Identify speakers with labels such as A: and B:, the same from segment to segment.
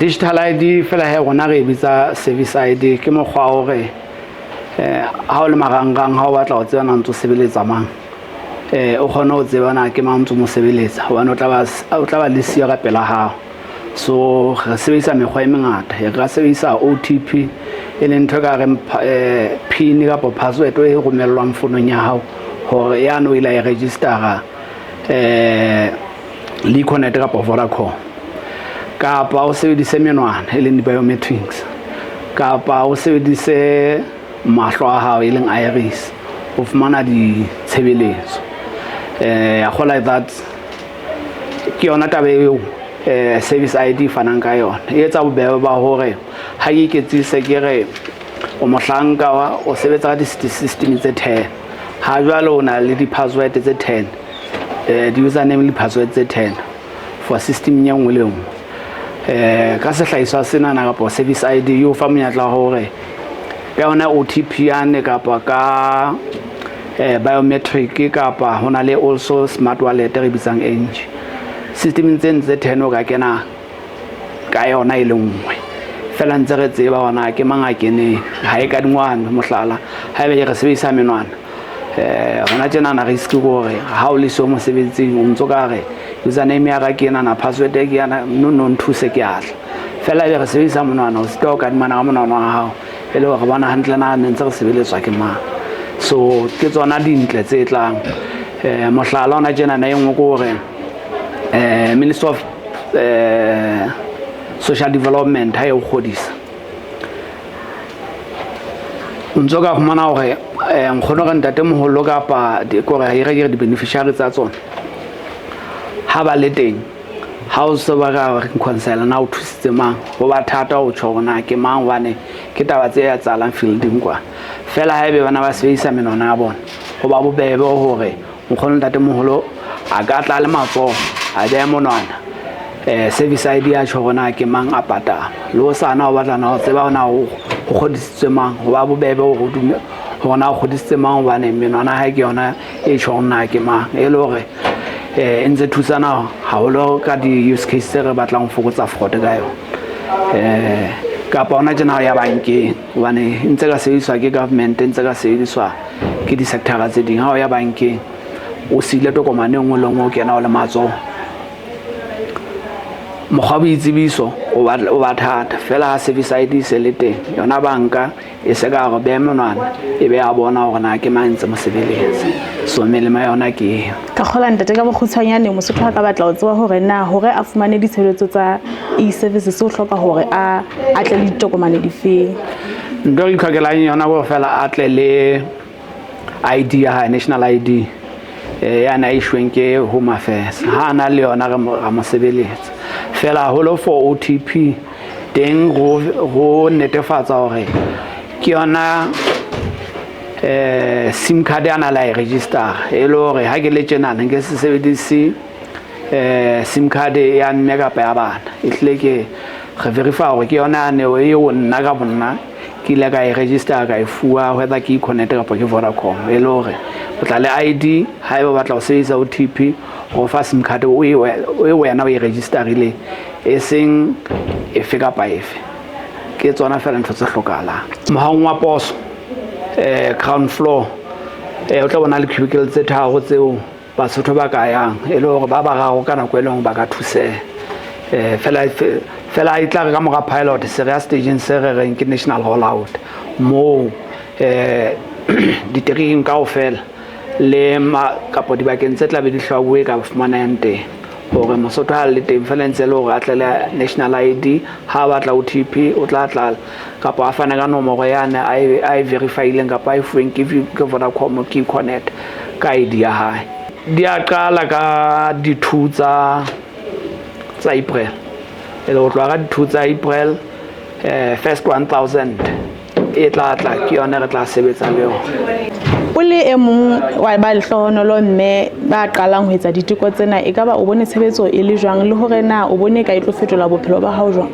A: Digital ID fela he rona re e bitsa service ID. Ke mokgwa wa hore ha o le marangrang, ha o batla ho tseba na ntso sebeletsa mang, o kgone ho tseba na ke mang ntso mo sebeletsa, hobane o tla ba le siyo ka pela hao. So re sebedisa mekgwa e mengata. Re ka sebedisa OTP, e leng ntho e ka reng PIN kapa password e romellwang fonong ya hao hore yane o ile a e registera le Econet kapa Vodacom, kapa o sebedise menwana, e leng di-biometrics, kapa o sebedise mahlo a hao, e leng iris, ho fumana ditshebeletso. A kgola that ke yona taba eo service ID fanang ka yona. E etsa bobebe ba hore ha ke iketsise ke re o mohlanka o sebetsa ka di-system tse 10, ha jwale o na le di-password tse 10, di-username le di-password tse 10 for system e nngwe le nngwe. Ka sehlahiswa senana kapa service ID e o fa monyetla wa hore ka yona OTP yane kapa ka biometric, kapa ho na le also smart wallet re bitsang Enji, system tse ntse 10 o ka kena ka yona e le nngwe fela, ntse re tseba hona ke mang a keneng, ha e kadingwane. Mohlala, ha ebe re sebedisa menwana, hona tjenana risk ke hore ha o le siyo mosebetsing, o ntso ka re username ya ka ke ena, password ke yana, no no nthuse ke atla fela. Ebe re sebedisa monwana, o sita o kadimana ka monwana wa hao e le hore bona hantle na ne ntse re sebeletswa ke mang. So ke tsona dintle tse tlang. Mohlala, ona tjenana e nngwe ke hore Minister of Social Development ha e o kgodisa, o ntso ka fumana hore nkgono re ntate moholo kapa kore e re ke re di-beneficiary tsa tsona ha ba le teng, ha o se ba ka reconcile na o thusitse mang, ho ba thata ho tjho hore na ke mang, hobane ke taba tse etsahalang fielding kwa. Fela ha ebe bana ba sebedisa menwana ya bona, ho ba bobebe hore nkgono, ntate moholo a ka tla le matsoho, a beha monwana, service ID ya tjho hore na ke mang a patala. Le ho sana o batlana ho tseba hore na ho kgodisitswe mang, ho ba bobebe hore o dume hore na o kgodisitse mang, hobane menwana hae ke yona e tjho hore na ke mang. E le hore e ntse thusana haholo ka di-use case tse re batlang ho fokotsa fraud ka yona. Kapa hona tjena ho ya bankeng, hobane e ntse ka sebediswa ke government, e ntse ka sebediswa ke di-sectora tse ding. Ha o ya bankeng, o siile tokomane e nngwe le nngwe, o kena o le matsoho, mokgwa wa boitsebiso o ba thata. Fela ha service ID se le teng, yona banka e se ka re beha menwana, e be a bona hore na ke mang ntse mo sebeletsa. So melemo ya yona ke eo.
B: Ka kgola, ntate, ka bokgutshwanyane, Mosotho a ka batla ho tseba hore na hore a fumane ditshebeletso tsa e-services, o hloka hore a tle le ditokomane difeng?
A: Ntho e re itlhokelang yona ke fela a tle le ID ya hae, national ID yana e shweng ke Home Affairs. Ha a na le yona, re mo sebeletsa fela. Haholo for OTP teng, go netefatsa hore ke yona SIM card a na la e register, e le hore ha ke le tjenana nke se sebedise SIM card ya mme kapa ya bana. E hlile ke re verify hore ke yona yane eo nna ka bonna ke ile ka e register, ka e fuwa, whether ke Econet kapa ke Vodacom. E le hore o tla le ID ha eba o batla ho sebedisa OTP, go fa SIM card o e wena o e registerile, e seng efe kapa efe. Ke tsona fela ntho tse hlokahalang. Mohahong wa poso, ground floor, o tla bona le cubicle tse tharo tseo Basotho ba ka yang, e le hore ba bararo ka nako e leng ba ka thuseha. Fela fela e tla re ka mora pilot, se re ya stageng se re reng ke national rollout, moo diterekeng kaofela le kapo dibakeng tse tla be di hlwauwe ka fumanehang teng, hore Mosotho ha le teng fela ntse le hore a tle le national ID, ha batla OTP o tla tla kapa a fane ka nomoro yane a e verifyileng kapa a e fuweng ke Vodacom, ke Econet, ka ID ya hae. Di a qala ka di-2 tsa April, e le ho tloha ka di-2 tsa April, first 1000 e tla tla, ke yone re tla sebetsa le yona.
B: O le e mong wa ba lehlohonolo mme ba qalang ho etsa diteko tsena, e ka ba o bone tshebetso e le jwang, le hore na o bone ka e tlo fetola bophelo ba hao jwang?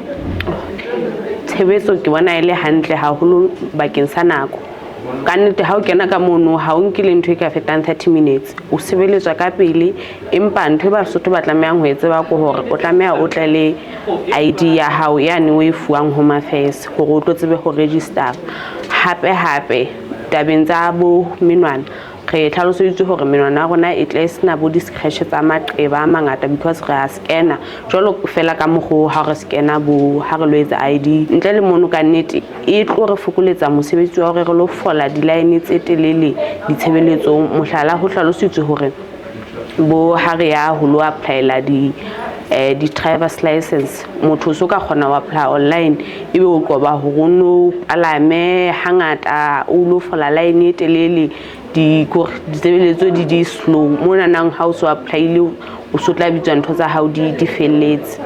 C: Tshebetso ke bona e le hantle haholo bakeng sa nako. Ka nnete, ha o kena ka mono, ha o nke le ntho e ka fetang 30 minutes, o sebeletswa ka pele. Empa ntho e Basotho ba tlamehang ho e tseba ke hore o tlameha o tle le ID ya hao yane o e fuwang Home Affairs hore o tlo tsebe ho register. Hape hape, tabeng tsa bo menwana, re tlhaloseditswe hore menwana ya rona e tle e sena bo di-scratch tsa maqeba a mangata, because re a scanner jwalo fela ka mokgo ha re scanner bo ha re lo etsa ID. Ntle le mono, ka nnete e tlo re fokoletsa mosebetsi wa hore re lo fola di-line tse telele ditshebeletsong. Mohlala, ho hlalositswe hore bo ha re ya ho lo applyela di-drivers license, motho o so ka kgona ho apply online, ebe o qoba hore o no palame hangata o lo fola line e telele, ditshebeletso di slow. Monanang ha o so applyile, o so tla bitswa, ntho tsa hao di felletse.